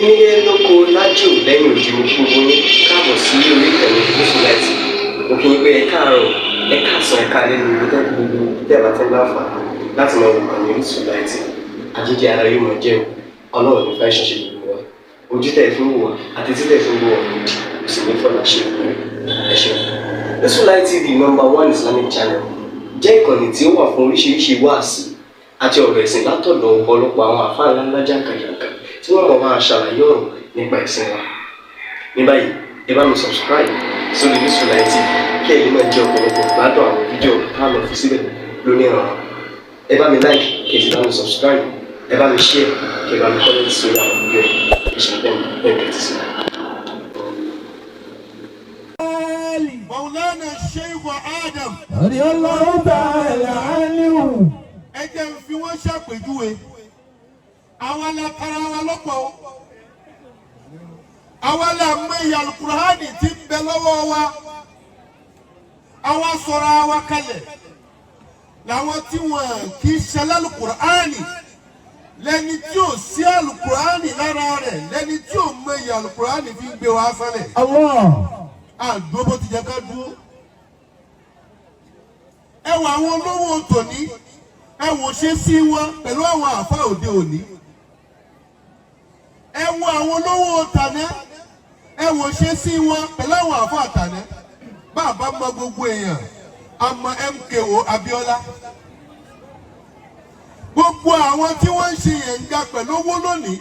Nílé lóko lájò lẹ́yìn odi, mo kí gbogbo yín káàbọ̀ sí orí ìkànnì Gúúsù Láìtì. Mo kí yín pé ẹ káàárọ̀, ẹ káàsán, ẹ káalẹ́ ní ibi tẹ́ gbogbo tẹ́ bá tẹ́ láǹfààní láti máa wò kàn ní Orísun Láìtì. Àjíjẹ ara yóò máa jẹun. Ọlọ́run ní fẹ́ ṣẹṣẹ gbogbo wa. Ojú tẹ́ fi ń wò wá àti tí tẹ́ fi ń wò wá òdì kò sì ní fọlá ṣe ìpínlẹ̀. Ẹ ṣeun. Orísun Light TV, number one Islamic channel, jẹ́ ìkànnì tí ó wà fún oríṣiríṣi wáàsí àti ọ̀rọ̀ ẹ̀sìn látọ̀dọ̀ ọ̀pọ̀lọpọ̀ àwọn àfáà ńláńlá jàǹkàjàǹkà tí wọ́n mọ̀ máa ṣàlàyé ọ̀rọ̀ nípa ẹ̀sìn wa. Ní báyìí, ẹ bá mi subscribe sórí Orísun Light TV kí ẹ lè máa jẹ ọ̀pọ̀lọpọ̀ gbádùn àwọn fídíò tá a lọ fi síbẹ̀ lónìí ọ̀rọ̀. Ẹ bá mi like, kí ẹ sì bá mi subscribe, ẹ bá mi share, kí ẹ bá mi comment sórí àwọn fídíò yìí. Ẹ ṣe bẹ́ẹ̀ bẹ́ẹ̀ tẹ́tí sí i. Maulana Sheikh Adam. رضي الله تعالى عنه. Ẹ jẹ́ ń fi wọ́n ṣàpèjúwe. Àwa la tara wa lọ́pọ̀ o. Àwa la mọ ìyà Alukur'ani tí ń bẹ lọ́wọ́ wa. Àwa sọ̀rọ̀ àwa kalẹ̀. Làwọn tí wọ́n kì í ṣe lálùkùránì, lẹ́ni tí ò sí alukur'ani lára rẹ̀, lẹ́ni tí ò mọ ìyà alukur'ani fi ń gbé wa sálẹ̀. الله. Àdúró bó ti jẹ́ ká dúró. Ẹ wọ àwọn olówó tòní, ẹ wò ṣe sí wọn pẹ̀lú àwọn àfa òde òní. Ẹ wo àwọn olówó tàná, ẹ wò ṣe sí wọn pẹ̀lú àwọn àfa tàná. Bàbá mọ gbogbo èèyàn, àmọ́ MKO Abiola. Gbogbo àwọn tí wọ́n ń ṣe yẹ̀ǹga pẹ̀lú owó lónìí,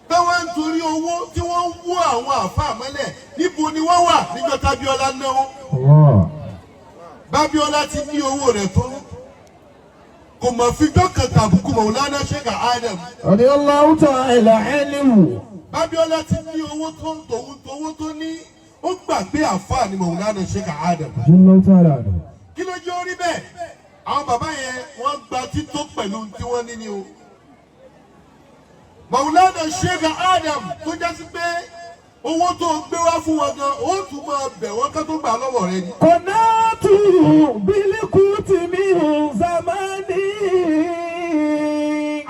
tí wọ́n ń torí owó tí wọ́n ń wó àwọn àfa mọ́lẹ̀, níbo ni wọ́n wà níjọ́ tábíọ́lá náwó? الله. Bábíọ́lá ti ní owó rẹ̀ tó, kò mọ̀ fi dọ́kàn tàbùkù Mọ̀lánà Sheikh Adam. رضي الله تعالى عنه. Bábíọ́lá ti ní owó tó ń tòun tówó tó ní, ó gbàgbé àfáà ní Mọ̀lánà Sheikh Adam. رضي الله تعالى عنه. Kí ló jẹ́ orí bẹ́ẹ̀? Àwọn bàbá yẹn, wọ́n gba tító pẹ̀lú tí wọ́n ní ni o. Mọ̀lánà Sheikh Adam tó jásí pé owó tó gbé wá fún wọn gan, ó tún máa bẹ̀ wọ́n ká tó gbà lọ́wọ́ rẹ ni. قنعت بالقوت من زماني.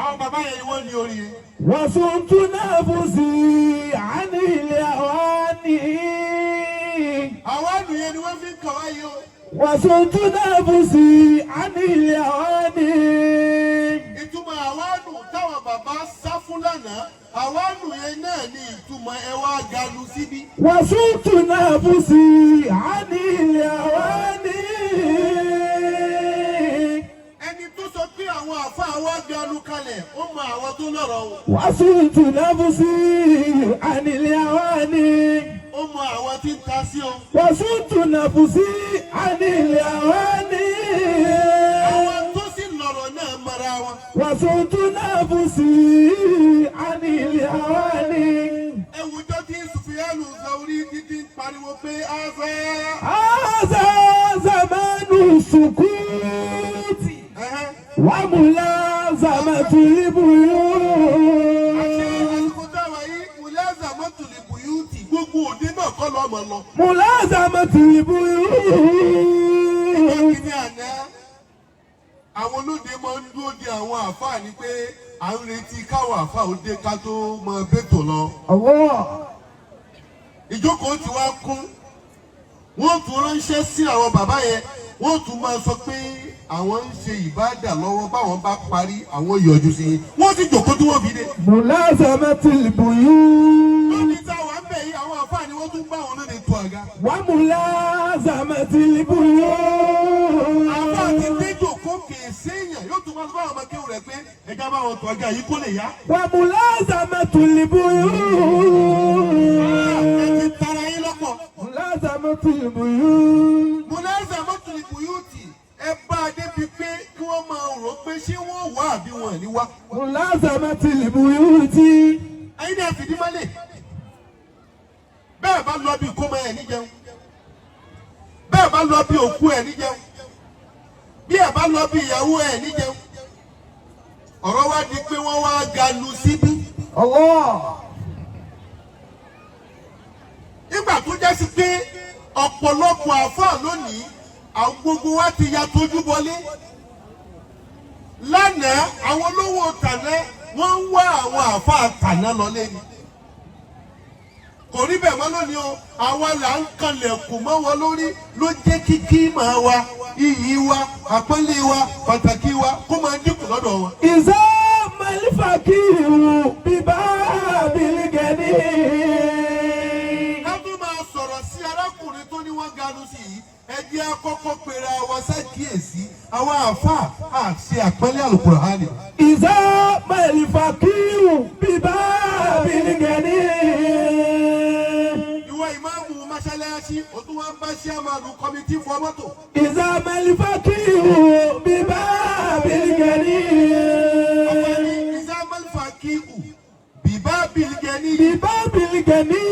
Àwọn bàbá yẹn ni wọ́n ní orí yẹn. وصنت نفسي عن الأواني. Àwọn àánú yẹn ni wọ́n fi ń kàn wáyé o. وصنت نفسي عن الأواني. Ìtumọ̀ àwánù táwọn bàbá sá fún lánàá, àwánù yẹn náà ni ìtumọ̀ ẹ wá ganu síbí. وصنت نفسي عن الأواني. Ẹni tó sọ pé àwọn àfáà wá ganu kalẹ̀, ó mọ àwọn tó lọ́rọ̀ o. وصنت نفسي عن الأواني. Ó mọ àwọn tí ń ta sí o. وصنت نفسي عن الأواني. Àwọn tó sì lọ́rọ̀ náà mọra wọn. وصنت نفسي عن الأواني. Ẹwùjọ tí Sùfìyánù Sauri títí ń pariwo pé á fẹ́. هذا زمان السكوت وملازمة Àti البيوت. Àsìkò táwa yìí, ملازمة البيوت, gbogbo òde náà kọ́ lọ́mọ lọ. ملازمة البيوت. Kí àná, àwọn olóde máa ń dúró de àwọn àfáà ní pé à ń retí káwọn àfáà ó dé ká tó mọ bẹ́tò lọ. الله. Ìjókòó ti wá kún, wọ́n tún ránṣẹ́ sí àwọn bàbá yẹn, wọ́n tún máa sọ pé àwọn ń ṣe ìbádà lọ́wọ́, báwọn bá parí àwọn yọjú sí i. Wọ́n sì jòkó tí wọ́n fi dé. ملازمة البيوت. Lónìí táwọn ń bẹ̀ yìí, àwọn àfáà ni wọ́n tún bá àwọn olóde tó àga. وملازمة البيوت. Àfáà ti dé jòkó kèé séèyàn, yóò tún máa sọ fáwọn ọmọ kéwù rẹ̀ pé ẹja bá wọn tó àga yìí kó lè yá. وملازمة البيوت. Ẹ ti tara yín lọ́pọ̀. ملازمة البيوت. ملازمة البيوت, ẹ bá a débi pé kí wọ́n máa rò pé ṣé wọ́n wá àbí wọn ní wá. ملازمة البيوت. Ẹ̀yin náà fìdí mọ́lẹ̀. Bẹ́ẹ̀ bá lọ bí ìkómọ ẹ̀ níjẹun, bẹ́ẹ̀ bá lọ bí òkú ẹ̀ níjẹun, bí ẹ̀ bá lọ bí ìyàwó ẹ̀ níjẹun. Ọ̀rọ̀ wá di pé wọ́n wá galu síbí. الله. Nígbà tó jẹ́ sí pé ọ̀pọ̀lọpọ̀ àfáà lónìí, àwọn gbogbo wa ti ya tójú bọlé. Lánàá, àwọn olówó tàná, wọ́n ń wá àwọn àfáà tàná lọlé ni. Kò rí bẹ́ẹ̀ mọ́ lónìí o. Àwa là ń kanlẹ̀kùn mọ́ wọn lórí ló jẹ́ kíkí máa wa, iyì wa, àpọ́nlé wa, pàtàkì wa kó máa dínkù lọ́dọ̀ wọn. إذا ما الفقير بباب الغني. Ká tó máa sọ̀rọ̀ sí arákùnrin tó ní wọ́n ganu sí yìí, ẹ jẹ́ á kọ́kọ́ pera wa ṣàkíyèsí àwọn àáfàá àti àpọ́nlé Àlùkùránì. إذا ما الفقير بباب الغني. Ìwọ ìmáàmù mọ́ṣáláṣí, o tún wá ń bá chairman committee fọ mọ́tò. إذا ما الفقير بباب الغني. Ọ̀pẹ ní إذا ما الفقير بباب الغني. بباب الغني.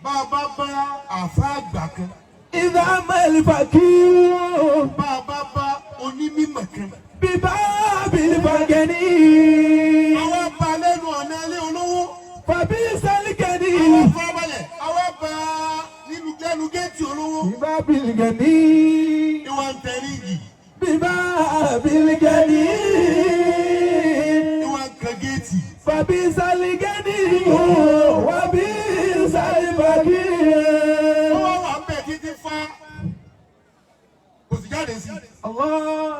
Bá a bá bá àáfàá àgbà kan, إذا ما الفقير bá a bá bá onímọ̀ kan, بباب الغني. Àwa bá lẹ́nu ọ̀nà ilé olówó. فبئس الغني. Àwọn fọbalẹ̀, àwa bá nínú lẹ́nu géètì olówó. بباب الغني. Ìwà ń tẹ̀lé igi, بباب الغني. ìwà ń kan géètì. فبئس الغني وبئس الفقير. Ó wá wà ń bẹ̀ títí fá. Kò sì jáde sí. الله.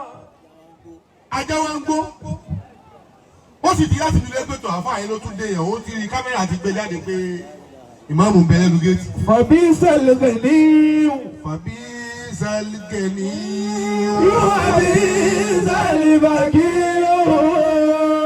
Ajá wa ń gbó. Ó sì di láti nílé pẹ̀tọ̀ àfáà yẹn ló tún dé yẹn. Ó ti rí kámẹ́rà ti gbé jáde pé ìmáàmù ń bẹ lẹ́nu géètì. فبئس الغني. فبئس الغني. وبئس الفقير.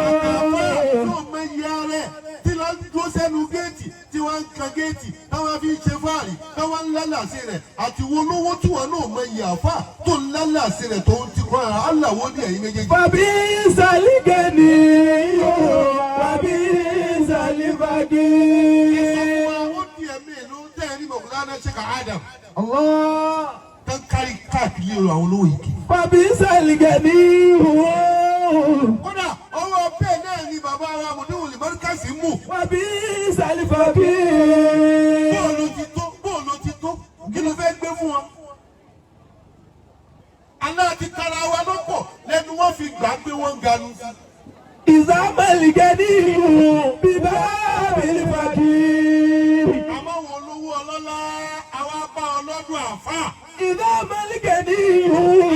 Àtàfà tó mọ iye rẹ̀ tí lọ ń dúró sẹ́nu géètì tí wọ́n ń kan géètì táwọn fi ń ṣe fáàrí táwọn ń lálàsí rẹ̀ àti wo lówó tí wọn náà mọ iye àfà tó ń lálàsí rẹ̀ tó ń ti kọ́ ara aláwo ní ẹ̀yìn méjèèjì. فبئس الغني وبئس الفقير. Ó di ẹ̀mí ìlú tẹ́ ẹ ní Mọ̀kúlánà Sheikh Adam الله. tán kárí káàkiri ọ̀rọ̀ àwọn olówó yìí kì. فبئس الغني. Kódà ọwọ́ bẹ́ẹ̀ náà ni bàbá wa Mùdíwùlì Mọ́ríkàsì mú. وبئس الفقير. Bóòlù ti tó, bóòlù ti tó, kí ló fẹ́ gbé fún wọn? Aláà ti tara wa lọ́pọ̀ lẹ́nu wọ́n fi gbà pé wọ́n ń ganu. إذا ما الغني بباب الفقير. Àmọ́ wọn olówó ọlọ́lá, àwa bá ọlọ́dún àfáà. إذا ما الغني.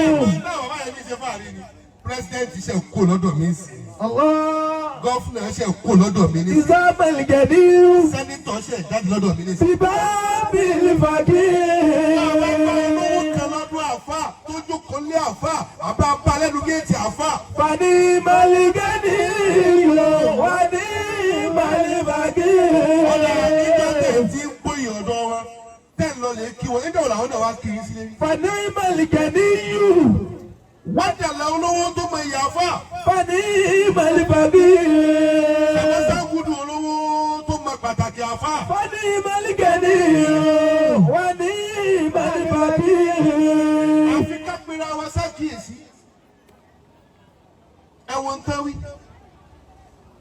Ẹ̀gbọ́n náà bàbá yẹn fi ṣe fàárí ni. President ṣe kú lọ́dọ̀ mi sí. الله. Governor ṣe kú lọ́dọ̀ mi ní. إذا ما الغني Senator ṣe jáde lọ́dọ̀ mi ní. بباب الفقير. Àwa bá olówó kan lọ́dún àfáà tó jókòó lé àfáà, àbá bá lẹ́nu géètì àfáà. فنعم الغني ونعم Ọ̀dà ìjọ tẹ̀ الفقير. tí ń gbóyè ọ̀dọ́ wọn. Tẹ̀ ń lọ lè kí wọn, nígbà wo làwọn náà wá kiri sílé rí? فنعم الغني. Wọ́n dàlà olówó tó mọ ìyá àfáà. فنعم الفقير. Àwọn sáńgùdù olówó tó mọ pàtàkì àfáà. فنعم الغني ونعم الفقير. Àfi ká pera wa sákìyèsí. Ẹ̀wọ̀n tán wí.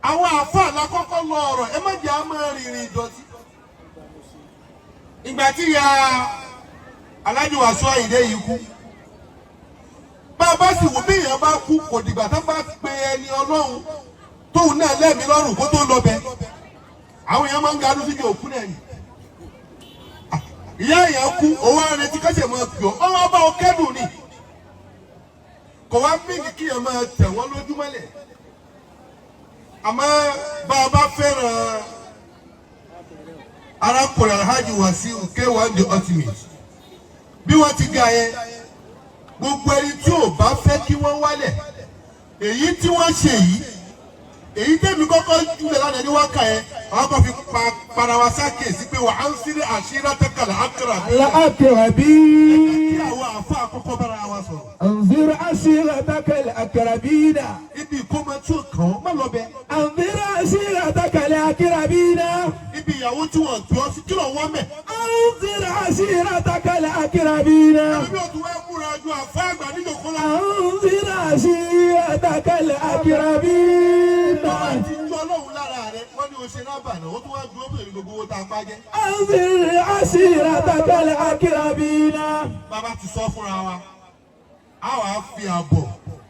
Àwọn àfáà la kọ́kọ́ lọ ọ̀rọ̀, ẹ má jẹ́ á máa rìnrìn ìdọ̀tí. Ìgbà tí ìyá Alhaji Wasiu Ayinde yìí kú. Bá a bá sì wò bí èèyàn bá kú, kò dìgbà tó bá pe ẹni Ọlọ́run tóun náà lẹ́mìí lọ́rùn kó tó lọ bẹ. Àwọn èèyàn máa ń gadú síbi òkú náà ni. Ìyá èèyàn kú, òun á retí kẹ́sẹ̀ máa pè ọ́, ọwọ́ bá ọ kẹ́dùn ni. Kò wá mílì kí èèyàn máa tẹ̀ wọ́n lójúmọ́lẹ̀. Àmọ́ bá a bá fẹ́ràn arákùnrin Alhaji Wasiu K1 the ultimate, bí wọ́n ti ga yẹn, gbogbo ẹni tí ò bá fẹ́ kí wọ́n wálẹ̀, èyí tí wọ́n ṣe yìí, èyí tẹ̀mí kọ́kọ́ júlẹ̀ lánàá ní wákà yẹn, àwọn kan fi pa para wa sákèsí pé wà á ń sírí àṣírá tẹ́kàlà ákàrà bí. الأقربين. Kí àwọn àfa àkọ́kọ́ bára wa sọ̀rọ̀. أنذر عشيرتك الأقربين. Ibi ìkómọ tí ò kàn ọ́ má lọ bẹ. أنذر عشيرتك الأقربين. Ibi ìyàwó tí wọ́n tù ọ́ sí kí ló wọ́n mẹ́. أنذر عشيرتك الأقربين. Ẹbí ò tún wá múra ju àfa àgbà níjòkó lọ. أنذر عشيرتك الأقربين. Bàbá ti ju Ọlọ́run lára rẹ̀, wọ́n ní o ṣe nábà náà, ó tún wá dúró pẹ̀lú gbogbo owó tá a pa jẹ́. أنذر عشيرتك الأقربين. Bàbá ti sọ fúnra wa, a wàá fi àbọ̀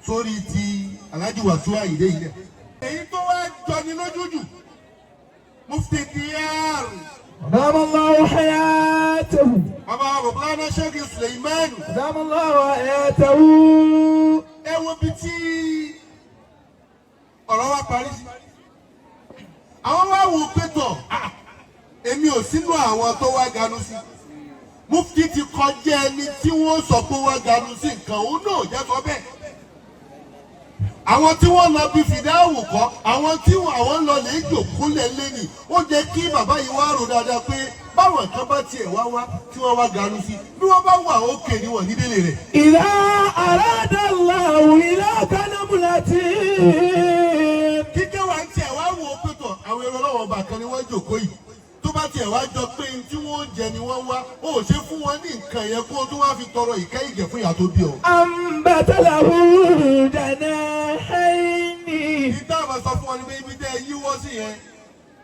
sórí ti Alhaji Wasiu Ayinde yìí lẹ̀. Èyí tó wá jọni lójú jù Mufti Diyar. أدام الله حياته. Bàbá Bọ̀bọ́lá Sheikh Suleiman. أدام الله حياته. Ẹ wo bí tí ọ̀rọ̀ wa parí sí. Àwọn wá wò pé tọ̀, ah, èmi ò sínú àwọn tó wá ganu sí. Mufti ti kọjá ẹni tí wọ́n sọ pé wá ganu sí nǹkan, òun náà jẹ́ sọ bẹ́ẹ̀. Àwọn tí wọ́n lọ bí fìdáwò kọ́, àwọn tí àwọn lọ lè jòkúlẹ̀ lẹ́nì. Ó jẹ́ kí bàbá yìí wá rò dáadáa pé báwọn kan bá tiẹ̀ wá wá tí wọ́n wá ganu sí, bí wọ́n bá wà ókè ni wọ́n ní délé rẹ̀. إذا أراد الله إلىك نملة. Kíkẹ́ wa tiẹ̀ wá wò ó pé tọ̀, àwọn ẹ̀rọ ọlọ́wọ́ ọba kan ni wọ́n jòkó yìí, tó bá tiẹ̀ wá jọ pé ní tí wọ́n jẹ ni wọ́n wá, ó ṣe fún wọn ní nǹkan yẹn kó tó wá fi tọrọ ìkẹ́ ìgẹ̀ fún ìyá tó bí ọ. أنبت له جناحين. Ìdá àbá sọ fún wọn ni pé ibi tẹ́ ẹ yíwọ́ sí yẹn,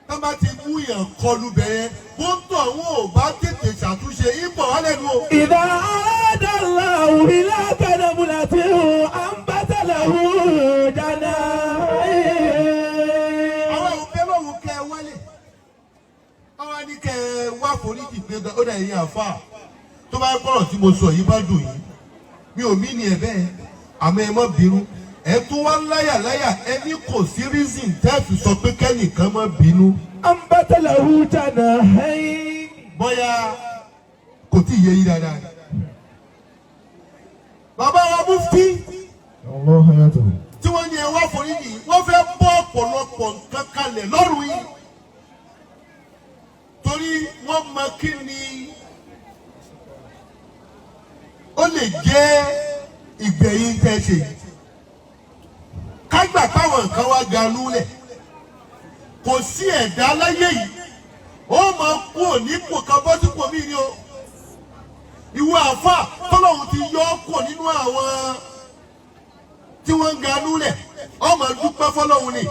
tá bá ti mú yàn kọlu bẹ̀ yẹn, bó ń tọ̀ wọn ò bá tètè ṣàtúnṣe ìbọ̀ wá lẹ́nu o. إذا أراد الله إلىك نملة أنبت له جناحين. Àwọn òbí ọlọ́run kẹ́ ẹ wálé, àwọn ní kẹ́ ẹ wá foríjì pé ó dà yín àfà, tó bá gbọ́rọ̀ tí mo sọ yìí bá dùn yín, mi ò mí ni ẹ bẹ́ẹ̀, àmọ́ ẹ má bínú. Ẹ tún wá láyà láyà, ẹ ní kò sí reason tẹ́ fi sọ pé kẹ́nìkan má bínú. أنبت له جناحين. Bóyá kò tí ì yé yín dáadáa ni. Bàbá wa Mufti الله حياته. tí wọ́n ní ẹ wá foríjì, wọ́n fẹ́ bọ́ ọ̀pọ̀lọpọ̀ nǹkan kalẹ̀ lọ́rùn yìí, torí wọ́n mọ kí ni ó lè jẹ́ ìgbẹ̀yìn tẹ́ ṣe yìí. Kágbà táwọn nǹkan wá ganú lẹ̀, kò sí ẹ̀dá láyé yìí ó máa kú ònípò kan bọ́ sípò mí ni o. Ìwọ àáfà tọ́lọ́hún ti yọ ọ́ kù nínú àwọn tí wọ́n ń ganú lẹ̀, ọmọ dúpẹ́ fọlọ́hún ni.